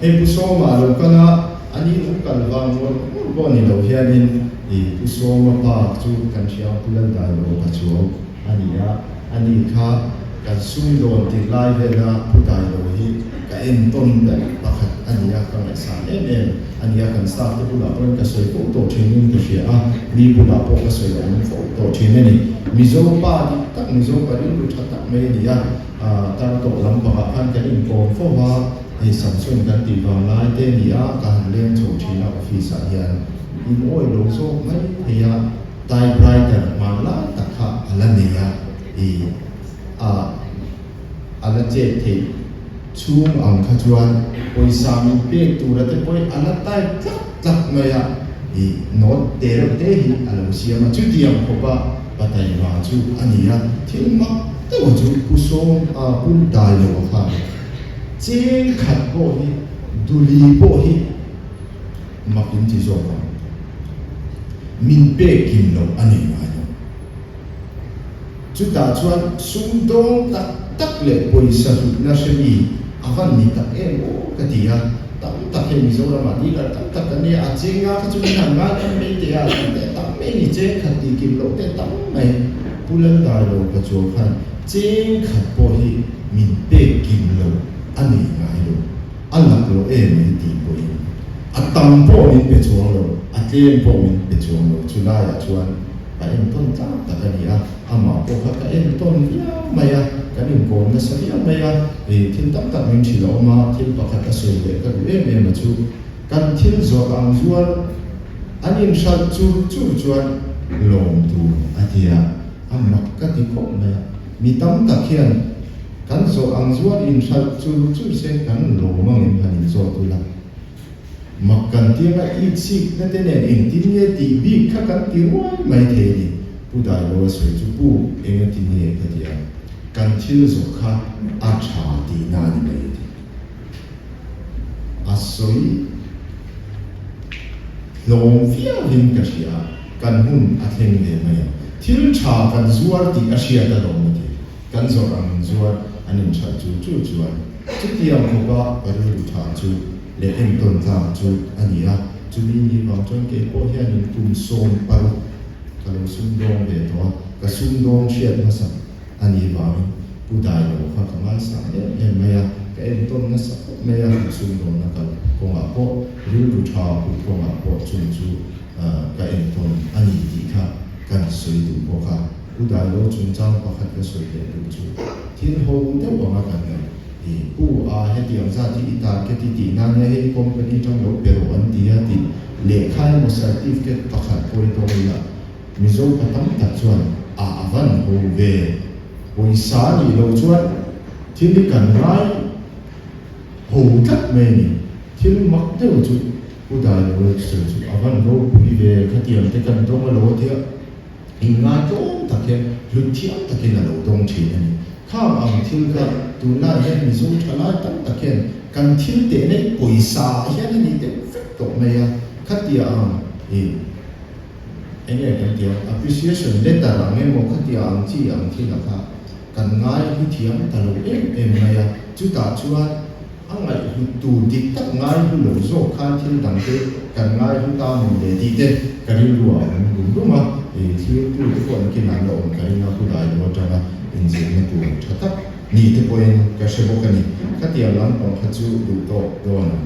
Hei Pu Sawma a lo kal a, a ni lo kal vang ngawr ngawr pawh ni lo hianin i Pu Sawma pa chu kan hria Pu Laldailo Pachuau a ni a, a ni kha kan sumdawn tirh lai vela Pu Dailo hi ka entawn ber pakhat a ni a, ka ngaihsan em em a ni a, kan staff te bulah pawhin ka sawi fo tawh thinin ka hria a, mi bulah pawh ka sawi awm fo tawh thin a ni. Mizo pa dik tak, Mizo pa rilru tha tak mai a ni a, tar tawh lampangah khan kan inkawm fo va, hei Samson kan tih vang lai te a ni a, ka han leng chho thin a office ah hian in awih lo zawk mai thei a. Typewriter hman lai tak kha a la nei a, i a a la chet theih chhung ang kha chuan pawisa min pek tura te pawhin a la type tlak tlak mai a, i note te reuh te hi a lo siam a, chutiang khawpa Pataima chu a ni a, thil mak deuha chu Pu Sawm a Pu Dailoa khan cheng khat pawh hi duli pawh hi Mak in ti zawk ang. Min pek kim loh a nei ngai lo. Chutah chuan sumdawng tak tak leh pawisa hlutna hre mi a van ni tak em aw ka ti a. Tam tak hei Mizoramah dealer tam tak kan nia, a chenga kha chu min han ngai tam mai teh a, tam teh tam mai ni, cheng khat tih kim loh teh tam mai. Pu Laldailo ka chuang khan cheng khat pawh hi min pek kim loh a nei ngai lo. A lak lo em mai tih pawhin a tam pawh min pe chuang lo, a tlem pawh min pe chuang lo. Chu laiah chuan ka entawn tlak tak a ni a, amah pawh kha ka entawn viau mai a, kan inkawm nasa viau mai a, ih thil tam tak min hrilh a awm a, thil pakhat a sawi leh ka duh em em a chu kan thil zawrh ang zuar an inhralh chur chur chuan lawm tur a ti a, a mak ka ti khawp mai a, mi tam tak hian Kan zawh ang zuar in hralh chur chur se kan lawm ang em han in zawt ula. Mak kan ti anga i chik na te nen engtin nge tih bik kha kan ti ruai mai thei a ni. Pu Dailo a sawi chu Pu enga ti nge ka ti a, kan thil zawh kha a tha tihna a ni mai a ti. A sawi hlawm viauin ka hria, kan hun a thleng ve mai ang. Thil tha kan zuar tih a hriat alawm a ti. Kan zawrh ang in zuar an inhralh chur chur chuan chutiang khawpa ka rilru tha chu leh entawn tlak chu a ni a, chumi ni vang chuan kei pawh hianin kum 16 ka lo sumdawng ve tawh a, ka sumdawng hriat hmasa a nih vangin Pu Dailo kha ka ngaisang em em mai a, ka entawn nasa khawp mai a, ka sumdawnna kal kawngah pawh rilru tha put kawngah pawh chung chu ka entawn a ni tih kha kan sawi duh bawk a. Pu Dailo chungchang pakhat ka sawi leh duh chu thil ho deuh anga kan ngaih. I pu a hetiang zat hi i target i tih nan nia hei company tang lo pe rawh an ti a tih lehkha emaw certificate pakhat pawh i dawng ila Mizo pa tam tak chuan a a van ho ve. Pawisa nih loh chuan thil hi kan ngai ho tlat mai a ni. Thil mak deuh chu Pu Dailo sawi chu a van ropui ve khatiang te kan dawng alo a tia. Inngaitawm tak hian hlut thiam takin a lo dawng thin a ni. Khang ang thil kha tunlai hian Mizo thalai tam tak hian kan thil teh nei pawisa ah hian a ni deuh vek tawh mai a, khatia ang i eng nge kan tih ang appreciation letter ang emaw khatia ang chi ang thil ah kha kan ngai hlu thiam ta lo em em mai a, chutah chuan A ngaihhlut tur dik tak ngaihlu lo zawk khan thil dang te kan ngaihlu ta maw le tih te ka rilru ah a awm rum rum a, thiltu te pawh nakin an la awm ka ring a, khulai lo atanga inzirna tur tha tak ni te pawhin ka hre bawk a ni. Khatiang lampang kha chu duh tawk dawn ang.